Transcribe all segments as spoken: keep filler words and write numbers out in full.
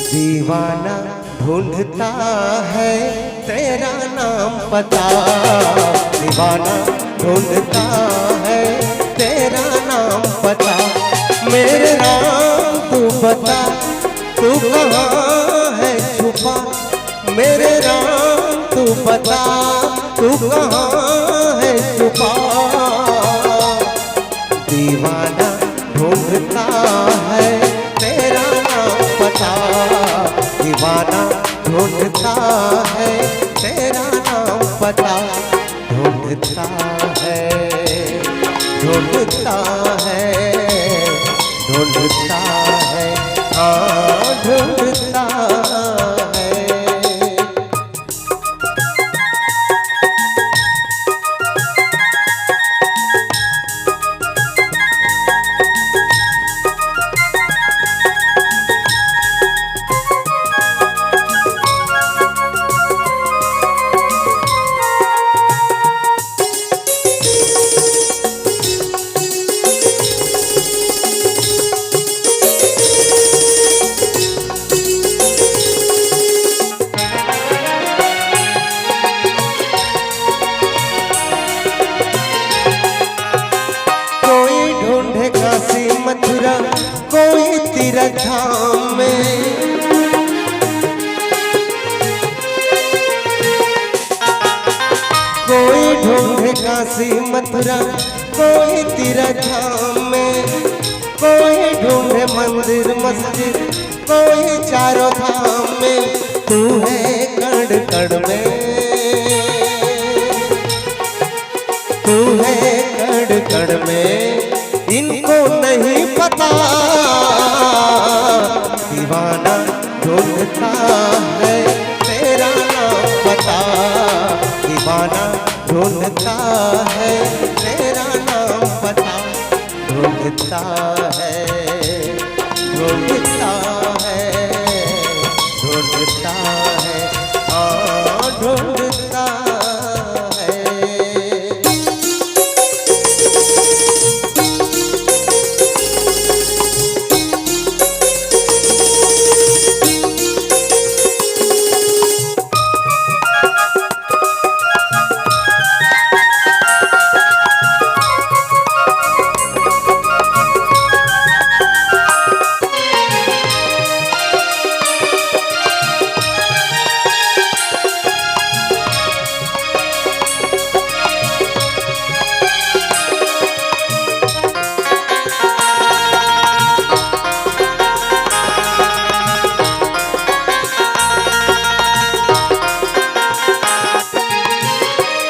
दीवाना ढूंढता है तेरा नाम पता, दीवाना ढूंढता है तेरा नाम पता। मेरे राम तू बता, तू कहाँ है छुपा, मेरे राम तू बता, तू कहाँ है छुपा। दीवाना ढूंढता है तेरा नाम पता, दीवाना ढूंढता है तेरा नाम पता। ढूंढता है, ढूंढता है, ढूंढता है, हाँ ढूंढता है। कोई ढूंढे काशी मथुरा, कोई तीरथ धाम में, कोई ढूंढे काशी मथुरा, कोई तीरथ धाम में, कोई ढूंढे मंदिर मस्जिद, कोई चारों धाम में। तू है कण कण में, तू है कण कण में, इनको नहीं पता। दीवाना ढूंढता है तेरा नाम पता, दीवाना ढूंढता है तेरा नाम पता। ढूंढता है, ढूंढता है, ढूंढता है, हाँ ढूंढता है।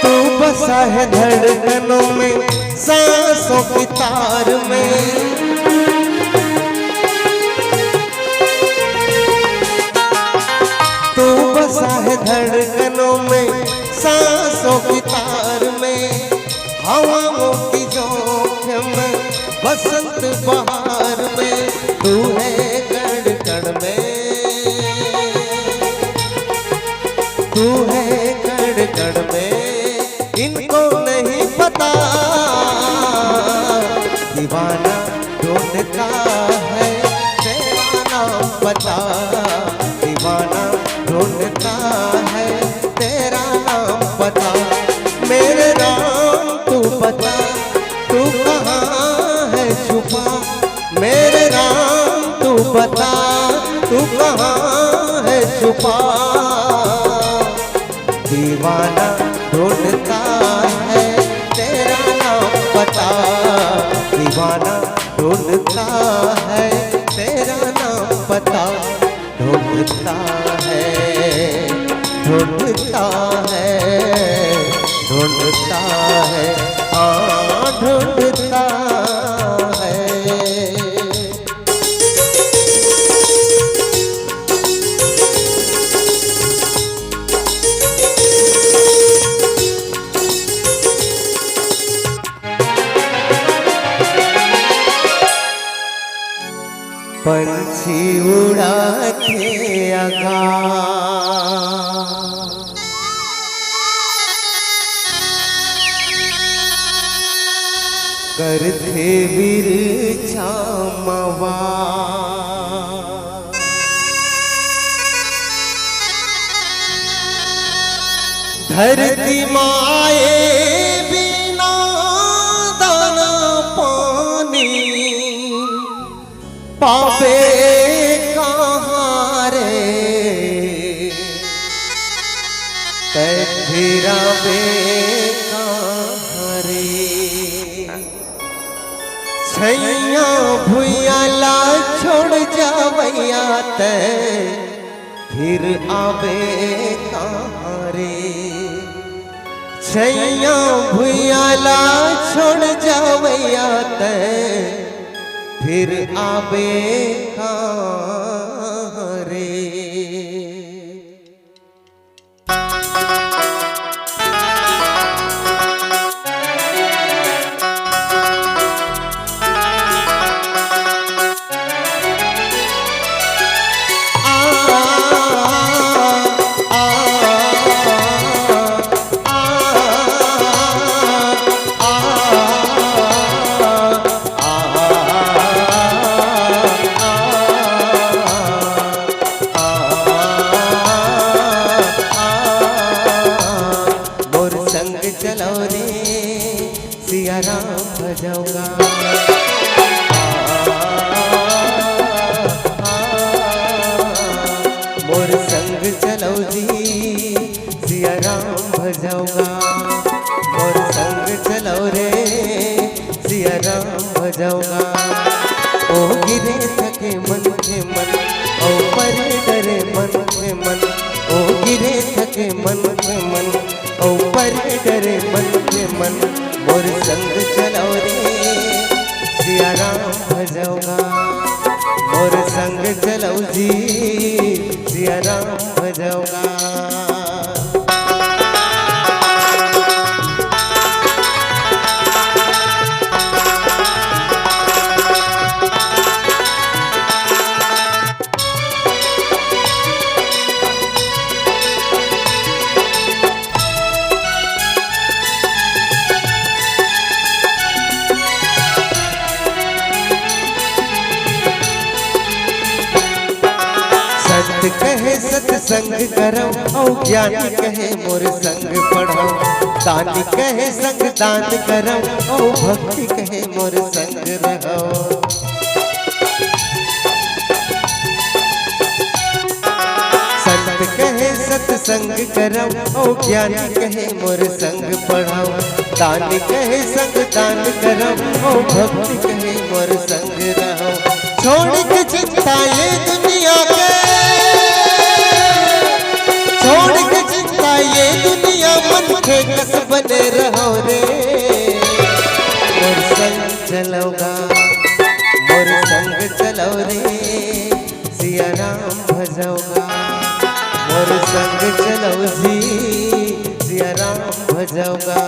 तू बसा है धड़कनों में, सांसों की तार में। तू बसा है धड़कनों में, सांसों की तार में, हवाओं की झोंक में, बसंत बहार में। तू है कण कण में, तू है कण कण में, इनको नहीं पता। दीवाना ढूंढता है तेरा नाम पता, दीवाना ढूंढता है तेरा नाम पता। मेरे राम तू बता, तू कहाँ है छुपा, मेरे राम तू बता, तू कहाँ है छुपा। दीवाना ढूंढता है तेरा नाम पता, दीवाना ढूंढता है तेरा नाम पता। ढूंढता है, ढूंढता है, ढूंढता है, हाँ ढूंढता है। पंछी उड़ाथे आकाश, करथे बिरछा मवा। धरती माए बिना दाना पानी पाबे कहाँ रे, तै फिर आबे कहाँ रे। छैया भुइया ला छोड़ जावैया तै फिर आबे कहाँ रे। छैया भुइया ला छोड़ जावैया तै फिर आबे कहाँ रे। मोर संग चलव रे, सिया राम भजव गा। मोर संग चलव जी, सिया राम भजव गा। मोर संग चलव रे, सिया राम भजव गा। ओ गिरे थके मन के मन, ओ परे डरे मन के मन। ओ गिरे थके मन के मन, ओ परे डरे मन के मन। मोर संग चलव रे, सिया राम भजव गा। मोर संग चलव जी, सिया राम भजव गा। संत कहे सत्संग करव, अउ ज्ञानी कहे मोर संग पढ़व। दानी कहे संग दान करव, अउ भक्ति कहे मोर संग रहव। संत कहे सत्संग करव, अउ ज्ञानी कहे मोर संग पढ़व। दानी कहे संग दान करव, अउ भक्ति कहे मोर संग रहव। छोड़ के चिंता ये दुनिया के, छोड़ के चिंता ये दुनिया, मन के कस बने रहव रे। मोर संग चलव गा, मोर संग चलव रे, सिया राम भजव गा। मोर संग चलव जी, सिया राम भजव गा।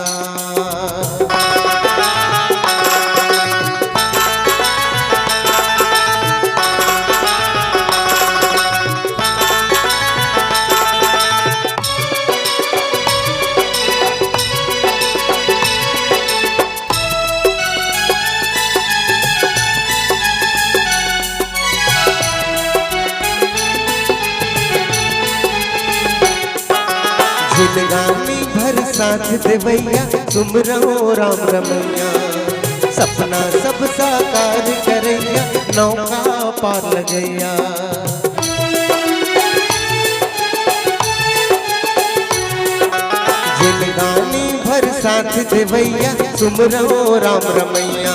जिनगानी भर साथ देवैया, सुमरव राम रमैया। सपना सब साकार करैया, नौका पार लगैया। जिनगानी भर साथ देवैया, सुमरव राम रमैया।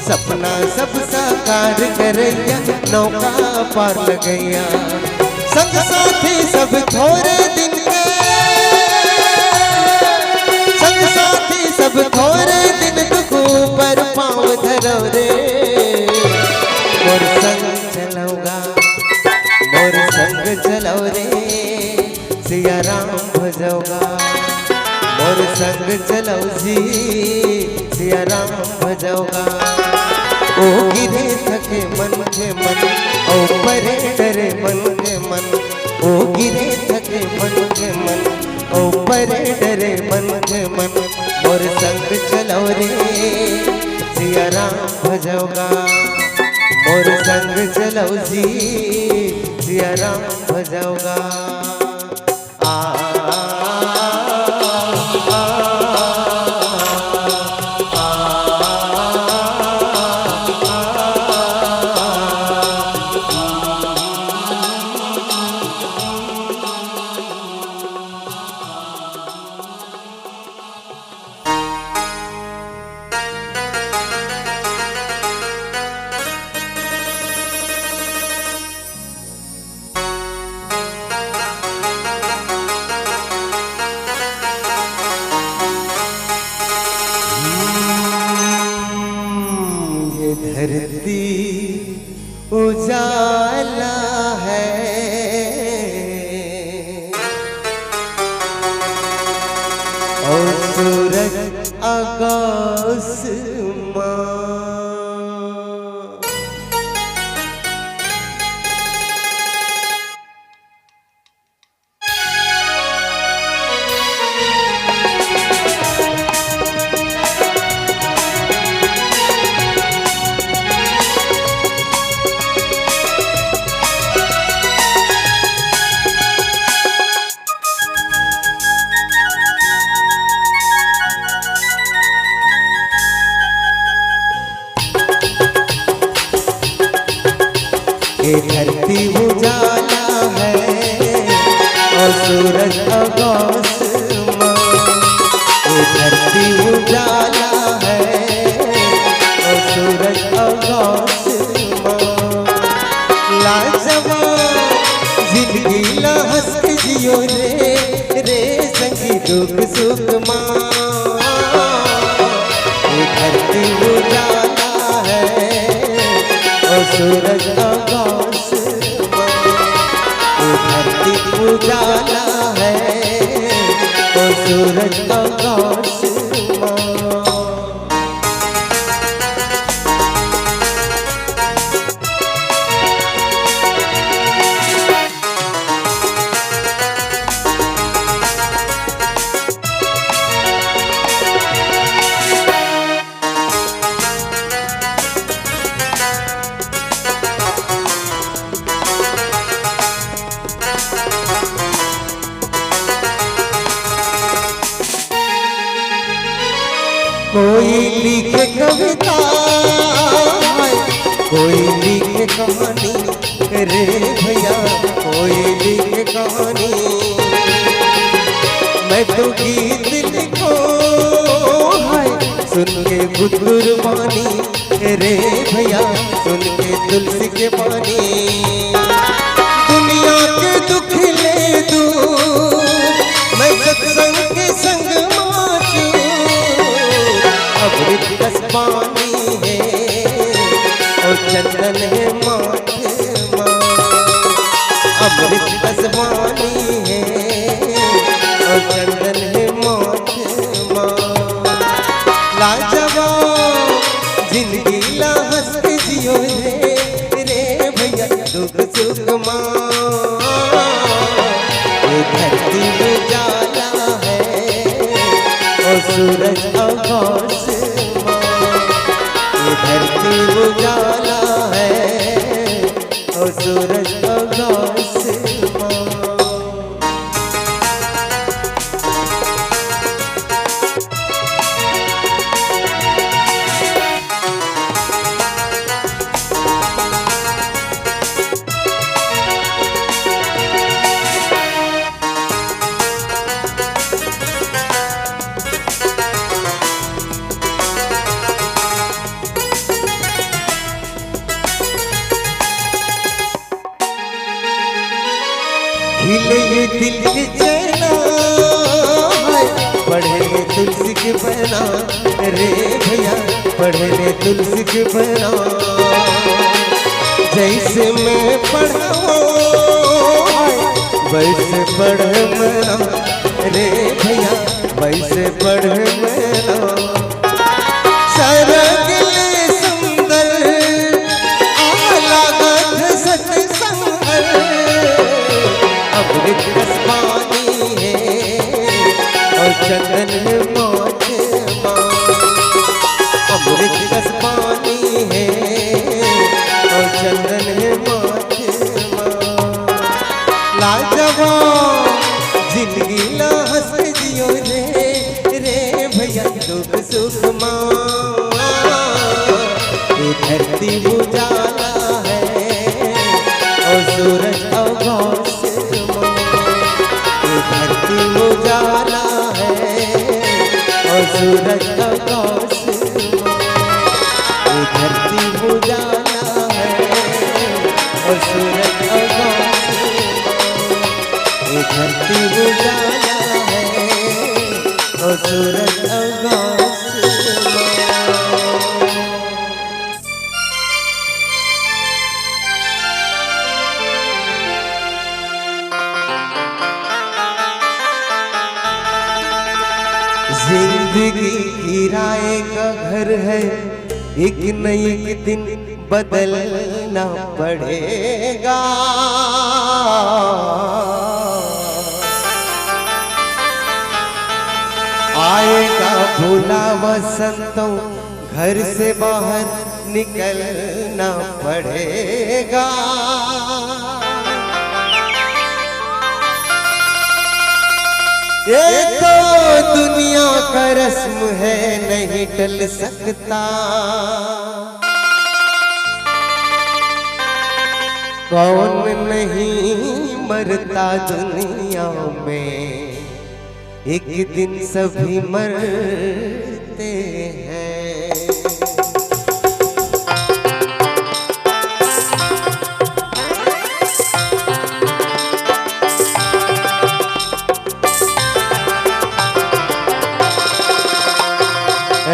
सपना सब साकार करैया, नौका पार लगैया। संग साथी सब थोरे दिन के, संग साथी सब थोरे दिन दुख ऊपर पाँव धरव रे। मोर संग चलव गा, मोर संग चलव रे, सिया राम भजव गा। मोर संग चलव जी, सिया राम भजव गा। ओ गिरे थके मन के मन, अउ परे डरे मन के मन। ओ गिरे थके मन के मन, अउ परे डरे मन के मन। मोर संग चलव रे, सिया राम भजव गा। मोर संग चलव जी, सिया राम भजव गा। आ, आ, आ, आ, उजाला है और सूरज आकाश मा। ये धरती उजाला है और सूरज आकाश मा। ये धरती उजाला है और सूरज आकाश मा। लाजवाब जिंदगी ला हंस के जियो रे, रे संगी दुख सुख मा। ये धरती उजाला है और सूरज आकाश मा। ये धरती उजाला है और सूरज आकाश मा। कोई लिखे कविता, कोई लिखे कहानी, रे भैया, कोई लिखे कहानी। मैं तो गीत लिखो है, सुन के गुदगुरबानी, रे भैया, सुन के तुलसी के बानी। दुनिया के दुख ले दूर, मैं सत्संग के संग मा चूर। अमृत कस पानी है और चंदन है माथ मा। अमृत कस पानी है और चंदन है माथ मा। लाजवाब जिंदगी ला हंस के जियो रे, रे भैया दुख सुख मा। ये धरती उजाला है और सूरज आकाश मा। ये धरती उजाला है और सूरज आकाश मा। खिले ये दिल के चैना, हाय, पढ़े ले तुलसी के पैना, रे भैया, पढ़े ले तुलसी के पैना। जैसे मैं पढ़ाऊं, हाय, वैसे पढ़े मैं ना, रे भैया, वैसे पढ़े मैं ना। सरग ले सुंदर आ लागत सतसंग। अमृत कस पानी है और चंदन है माथ मा। अमृत कस पानी है और चंदन है माथ मा। लाजवाब जिंदगी ला हंस के जियो रे, रे भैया दुख सुख मा। ये धरती उजाला है और सूरज आकाश मा। ये धरती उजाला है और सूरज आकाश मा। ये धरती उजाला है और सूरज आकाश मा। ये धरती उजाला है और सूरज आकाश मा। जिंदगी किराए का घर है, एक न एक दिन बदलना पड़ेगा। आएगा बुलावा संतों, घर से बाहर निकलना पड़ेगा। ये तो दुनिया का रस्म है, नहीं टल सकता। कौन नहीं मरता दुनिया में, एक दिन सभी मरते हैं।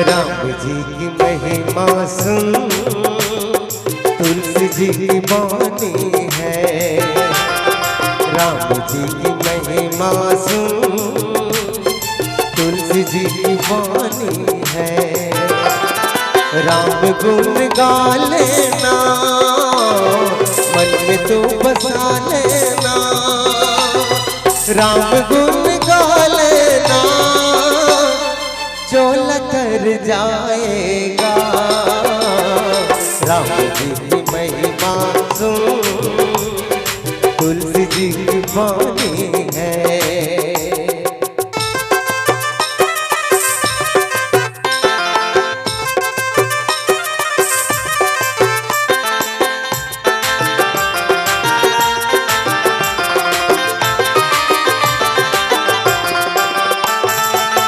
राम जी की महिमा सुन, तुलसी जी की बानी है। राम जी की महिमा सुन, तुलसी जी की बानी है। राम गुण गा लेना, मन में तू बसा लेना। राम गुण गा लेना, चोला तर जाएगा। राम जी की महिमा सुन, तुलसी जी की बानी है।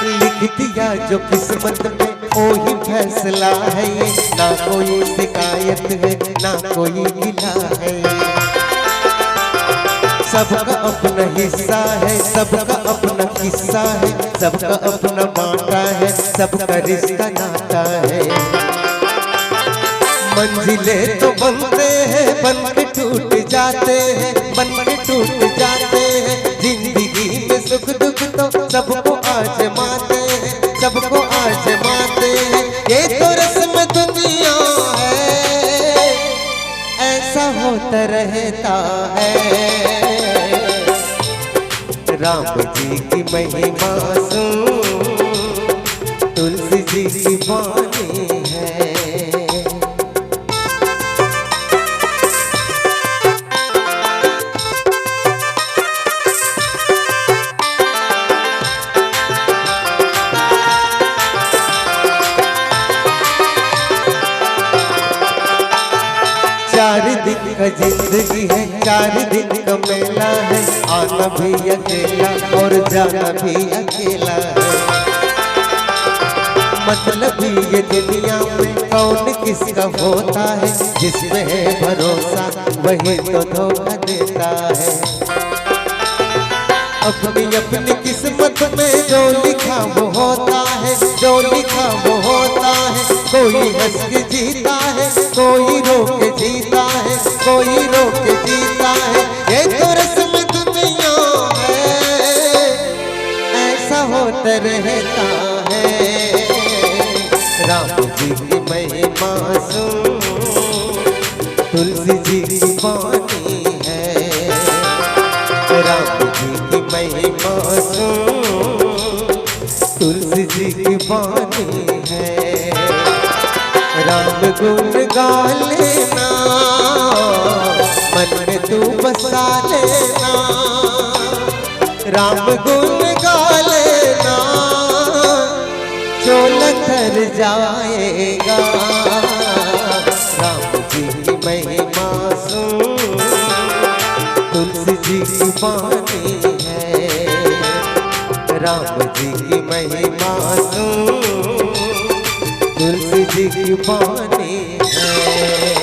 लिख दिया जो किस्मत में, वही फैसला है ये। ना कोई शिकायत है, ना कोई गिला है। सबका अपना हिस्सा है, सबका अपना किस्सा है, सबका अपना बांटा है, सबका रिश्ता नाता है। मंजिलें तो बनते हैं, बन के टूट जाते हैं, बन के टूट जाते हैं। जिंदगी में सुख दुख तो सबको आजमाते हैं, सबको आजमाते हैं। ये तो रस्म दुनिया है, ऐसा होता रहता है। राम जी की महिमा सुन, तुलसी जी की बानी है। चार दिन का जिंदगी है, चार दिन का मेला है, आना भी अकेला और जाना भी अकेला है। मतलब ये दुनिया में कौन किसका होता है, जिस पे है भरोसा वही तो धोखा देता है। अपनी अपनी किस्मत में जो लिखा वो होता है, जो लिखा वो होता है। कोई हंस के जीता है, कोई रो के जीता है, कोई रो के जीता है। ये तो रस्म दुनिया है, ऐसा होता रहता है। राम जी की महिमा सुन, तुलसी जी की बानी है। राम जी की महिमा सुन, तुलसी जी की बानी है। राम गुण गा लेना, मन में तू बसा लेना। राम गुण गा लेना, चोला तर जाएगा। राम जी की महिमा सुन, तुलसी जी की बानी है। राम जी की महिमा सुन, तुलसी जी की बानी है।